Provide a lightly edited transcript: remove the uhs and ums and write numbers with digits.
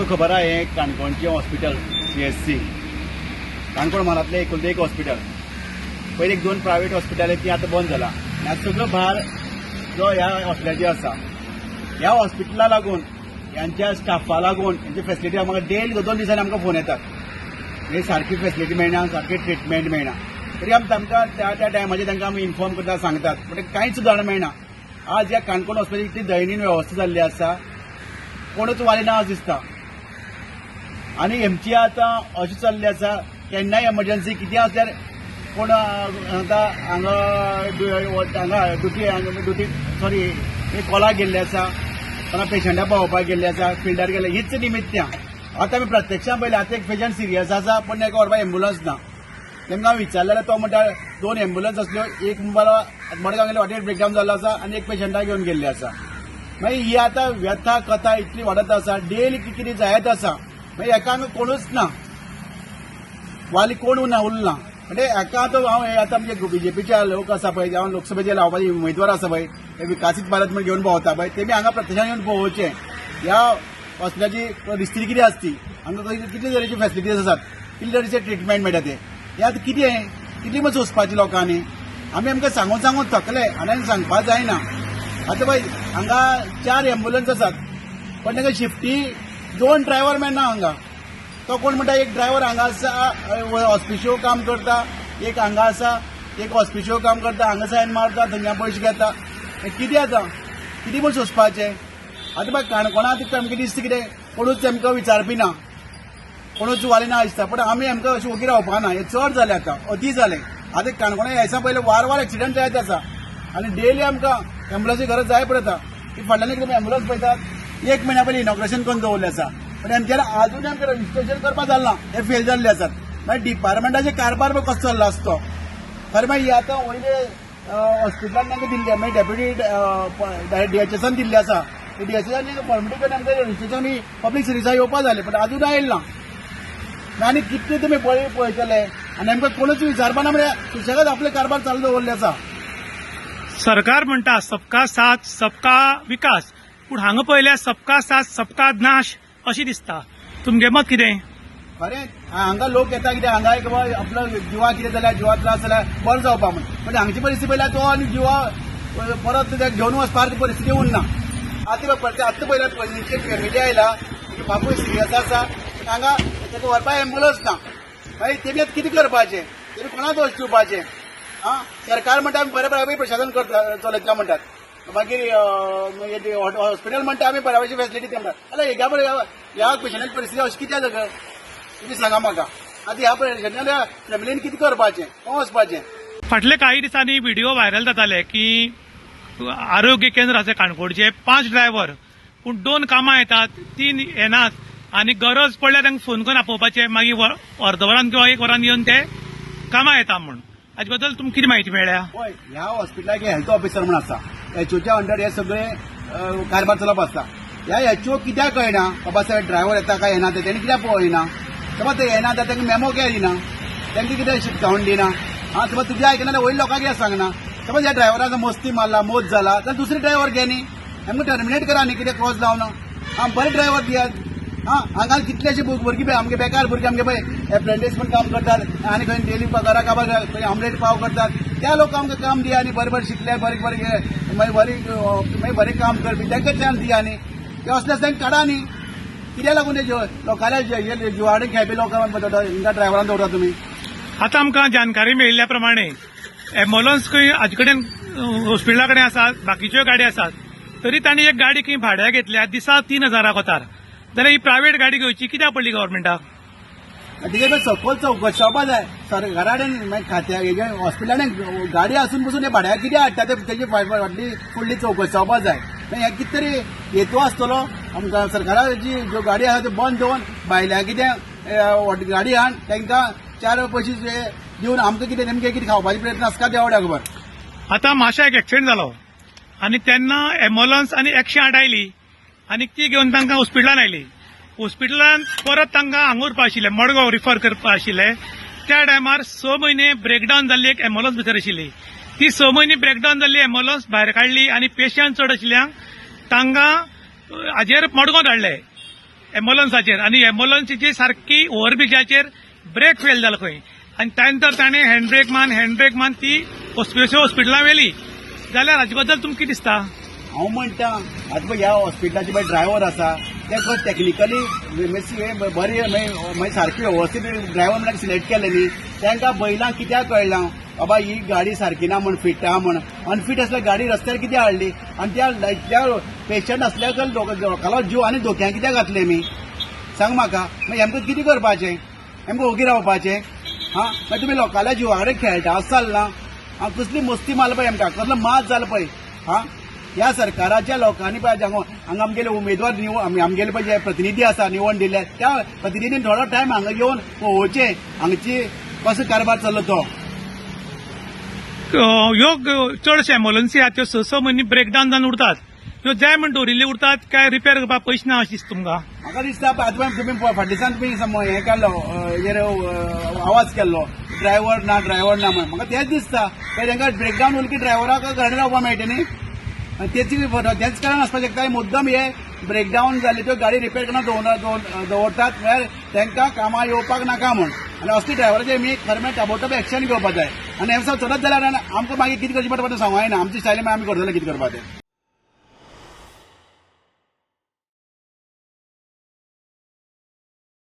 तुमकां खबर आहा, हें काणकोणचें हॉस्पिटल सीएचसी, काणकोण म्हालांतलें एकुलतें एक हॉस्पिटल. पयलीं एक दोन प्रायवेट हॉस्पिटल ती आतां बंद जाला आनी आतां सगळो भार जो ह्या हॉस्पिटलाचेर आसा. ह्या हॉस्पिटला लागून, ह्यांच्या स्टाफा लागून, हेंची फेसिलिटी आमकां डेली 2 दिसांनी आमकां फोन येतात, म्हणजे सारकी फेसिलिटी मेळना, सारकी ट्रिटमेंट मेळना. तरी आमी तांकां त्या त्या टायमाचेर तांकां आमी इन्फॉर्म करता, सांगतात, पूण कांयच सुदारणा मेळना. आज ह्या काणकोण हॉस्पिटल इतली दयनीय वेवस्था जाल्ली आसा, कोणूच वाली ना अशें दिसता. आनी हेमची आतां अशें चल्लें आसा, केन्नाय एमर्जन्सी कितें आसल्यार कोण आतां हांगा हांगा ड्युटी ड्युटी सॉरी कॉलाक गेल्ले आसा, कोणा पेशंटा पावोवपाक गेल्ले आसा, फिल्डार गेल्ले, हीच निमित्तां. आतां आमी प्रत्यक्षान पळयलें, आतां एक पेशंट सिरियस आसा, पूण ताका व्हरपाक एम्बुलन्स ना. तेमकां हांवें विचारलें जाल्यार तो म्हणटा 2 एम्बुलन्स आसल्यो, एक मडगांव गेल्ले वाटेर ब्रेकडावन जाल्लो आसा आनी एक पेशंटाक घेवन गेल्ले आसा. मागीर ही आतां व्यथा कथा इतली वाडत आसा, डेली कितें जायत आसा. मागीर हेका हांगा कोणूच ना, वाली कोण ना उरला. म्हणजे हेका आतां हांव हे आतां आमचे बीजेपीचे लोक आसा पळय, हांव लोकसभेचे लावपाचे उमेदवार आसा पळय, हे विकसीत भारत म्हण घेवन भोंवता पळय, तेमी हांगा प्रत्यक्षान येवन पळोवचें ह्या हॉस्पिटलाची परिस्थिती कितें आसती, हांगा कितले तरेची फेसिलिटीज आसात, कितले तरेचे ट्रिटमेंट मेळटा ते. हे आतां कितें कितली म्हण सोंसपाची लोकांनी. आमी आमकां सांगून सांगून थकले आनी सांगपाक जायना. आतां पळय हांगा 4 एम्बुलन्स आसात, पण तांकां शिफ्टी 2 ड्रायव्हर मेळना हांगा. तो कोण म्हणटा एक ड्रायव्हर हांगा आसा हॉस्पिशियो काम करता, एक हांगा आसा, एक हॉस्पिशियो काम करता, हांगा सायन मारता, थंयच्यान पयशे घेता. कितें आतां कितें म्हण सोंसपाचें. आतां पळय काणकोणांत सामकें दिसता कितें कोणूच आमकां विचारपी ना, कोणूच वाली ना दिसता. पूण आमी आमकां अशें ओगी रावपा ना, हें चड जालें आतां, अती जालें. आतां काणकोणा ह्या पयलें वार वार एक्सिडंट जायत आसा आनी डेली आमकां एम्बुलन्सी गरज जाय पडटा. ती फाटल्यान तुमी एम्बुलन्स पळयतात, 1 म्हयन्या पयलीं इनॉग्रेशन करून दवरलें आसा, पूण आमच्यान आजून आमकां रजिस्ट्रेशन करपाक जालें ना, हें फेल जाल्ले आसात. मागीर डिपार्टमेंटाचे कारभार पळय कसो चल्लो आसता तो. खरें मागीर आतां वयले हॉस्पिटलान तांकां दिल्ले, मागीर डेप्युटी डीएचएसान दिल्ले आसा, डीएचएसान फॉर्मेलिटी करून आमकां रजिस्ट्रेशन पब्लीक सर्विसा येवपा जालें, पूण आजून आयलें ना. आनी कितले तुमी पळयतले आनी आमकां कोणूच विचारपा ना, म्हळ्यार सुशेगाद आपले कारभार चालू दवरले आसा. सरकार म्हणटा सबका साथ सबका विकास, पूण हांगा पळयल्यार सबका साथ सबका नाश अशी दिसता. तुमगे मत कितें? खरें हांगा लोक येता कितें हांगा एक आपलो जिवा कितें जाल्यार जिवा त्रास जाल्यार बरो जावपा म्हूण, पण हांगची परिस्थिती पळयल्यार तो आनी जिवा परत घेवन वचपा परिस्थिती उरना. आतां आतां पळयल्यार पयलींची फॅमिली आयला, बापूय सिरियस आसा, हांगा ताका व्हरपाक एम्बुलन्स ना. मागीर तेमी आतां कितें करपाचें, तेमी कोणा दोश दिवपाचें? आं, सरकार म्हणटा आमी बरें बरें प्रशासन करता चलयतले म्हणटात, मागीर हॉस्पिटल म्हणटा आमी बऱ्या फेसिलिटी दिता म्हणटात. जाल्यार ह्या बरें ह्या पेशंटाची परिस्थिती अशी कित्याक जाता तुमी सांगा म्हाका. आतां ह्या पेशंटाच्या फॅमिलीन कितें करपाचें, खंय वचपाचें? फाटले काही दिसांनी व्हिडिओ व्हायरल जाताले की आरोग्य केंद्र आसा काणकोणचे, 5 ड्रायव्हर, पूण 2 कामां येतात, 3 येनात आनी गरज पडल्यार तांकां फोन करून आपोवपाचे, मागीर अर्द वरान किंवा 1 वरान येवन ते कामां येता म्हूण. हाचे बद्दल तुमकां कितें म्हायती मेळ्ळ्या? हय, ह्या हॉस्पिटलाक हेल्थ ऑफिसर म्हूण आसा, एचओच्या अंडर हे सगळे कारभार चलप आसता. ह्या एचओ कित्याक कळना बाबा साहेब ड्रायव्हर येता काय येना ते, तेणी कित्याक पळयना? समज ते येना जाल्यार तांकां मेमो कित्याक दिना, तांकां कितें शिटकावण दिना? आं, समज तुजें आयकना जाल्यार वयल्या लोकांक कित्याक सांगना? समज ह्या ड्रायव्हराचो मस्ती मारला, मोत जाला जाल्यार दुसरे ड्रायव्हर घे न्ही, आमकां टर्मिनेट करा न्ही, कितें क्रॉस जावन. आं, बरे ड्रायव्हर दियात. आं, हांगा कितलेशे भुरगीं आमगे बेकार भुरगीं आमगे पळय एप्रेंटीस म्हूण काम करतात आनी खंय डेली घरा काबार खंय आमलेट पाव करतात, त्या लोक आमकां काम दिया न्ही, बरें बरें शिकले, बरें बरें मागीर बरें मागीर बरें काम करपी तांकां चान्स दिया न्ही, ते असले तांकां काडा न्ही. कित्याक लागून ते लोकांल्या जिवाडे खेळपी लोकांक हिंगा ड्रायव्हरान दवरता तुमी? आतां आमकां जानकारी मेळिल्ल्या प्रमाणे एम्बुलन्स खंय हाजे कडेन हॉस्पिटला कडेन आसात, बाकीच्यो गाडी आसात, तरी तांणी एक गाडी खंय भाड्याक घेतल्या दिसा 3,000 वतार, जाल्यार ही प्रायव्हेट गाडी घेवची कित्याक पडली गव्हर्मेंटाक? तिचे सकयल चवकशी जावपा जाय. सरकारा कडेन मागीर खात्या हेजे हॉस्पिटलान गाडी आसून पसून हे भाड्याक कितें हाडटा ते तेजी फाटली फुडली चवकशी जावपा जाय. मागीर हें कितें तरी हेतू आसतलो आमकां सरकाराची ज्यो गाडी आसा त्यो बंद दवरून भायल्या कितें गाडी हाड तांकां 4 पयशे दिवन आमकां कितें नेमकें कितें खावपाचे प्रयत्न आसता देवड्या खबर. आतां माशा एक एक्सिडेंट जालो आनी तेन्ना एम्बुलन्स आनी 108 आयली आनी ती घेवन तांकां हॉस्पिटलान आयली. हॉस्पिटलान परत तांकां हांगा व्हरपा आशिल्लें, मडगांव रिफर करपा आशिल्लें. त्या टायमार 6 म्हयने ब्रेकडावन जाल्ली एक एम्बुलन्स भितर आशिल्ली, ती 6 म्हयने ब्रेकडावन जाल्ली एम्बुलन्स भायर काडली आनी पेशंट चड आशिल्ल्यांक तांकां हाजेर मडगांव धाडले. एम्बुलन्साचेर आनी एम्बुलन्सीची सारकी ओव्हरब्रिजाचेर ब्रेक फेल जालो खंय आनी त्या नंतर ताणें हँड ब्रेक मान ती हॉस्पिटलां व्हेली. जाल्यार हाचे बद्दल तुमकां कितें दिसता? हांव म्हणटा, आतां पळय ह्या हॉस्पिटलाचे पळय ड्रायव्हर आसा ते खंय टॅक्निकली बरे, मागीर सारकी वेवस्थीत ड्रायव्हर म्हणल्यार सिलेक्ट केले न्ही. तांकां बैलांक कित्याक कळना बाबा ही गाडी सारकी ना म्हण, फिट आहा म्हण? अनफीट आसल्यार गाडी रस्त्यार कित्याक हाडली? आनी त्या पेशंट आसल्यार लोकांलो जीव आनी धोक्यान कित्याक घातले मी, सांग म्हाका. मागीर हेमकां कितें करपाचें? हेमकां ओगी रावपाचें? हा, मागीर तुमी लोकांल्या जिवा कडेन खेळटा अशें चलना. हा, कसली मस्ती मारला पळय आमकां, कसलो माज जाला पळय. हा, ह्या सरकाराच्या लोकांनी पळय हांगा आमगेले उमेदवार, आमगेले पळय जे प्रतिनिधी आसा निवडून दिल्ले, त्या प्रतिनिधीन थोडो टायम हांगा येवन पळोवचें हांगची कसो कारभार चल्लो तो. ह्यो चडशे एम्बुलन्सी आहा त्यो स स म्हयने ब्रेकडावन जावन उरतात. ह्यो जाय म्हण दवरिल्ल्यो उरतात काय रिपेर करपाक पयशे ना अशें दिसता तुमकां? म्हाका दिसता आतां तुमी फाटल्या दिसान तुमी हें केल्लो, हेजेर आवाज केल्लो, ड्रायव्हर ना, ड्रायव्हर ना म्हण. म्हाका तेंच दिसता, तांकां ब्रेकडावन उरली की ड्रायव्हराक घरा रावपाक मेळटा न्ही. आनी तेच कारण आसपाक शकता. मुद्दम हे ब्रेकडावन जाल्ले त्यो गाडी रिपेर करून दवरतात, म्हळ्यार तांकां कामां येवपाक नाका म्हण. आनी असले ड्रायव्हराचेर आमी खरें म्हळ्यार ताबडतोब एक्शन घेवपाक जाय. आनी हें चलत जाल्यार आमकां मागीर कितें करचें पडटा तें सांगूं जायना. आमची स्टायली मागीर आमी करतले कितें करपाचें.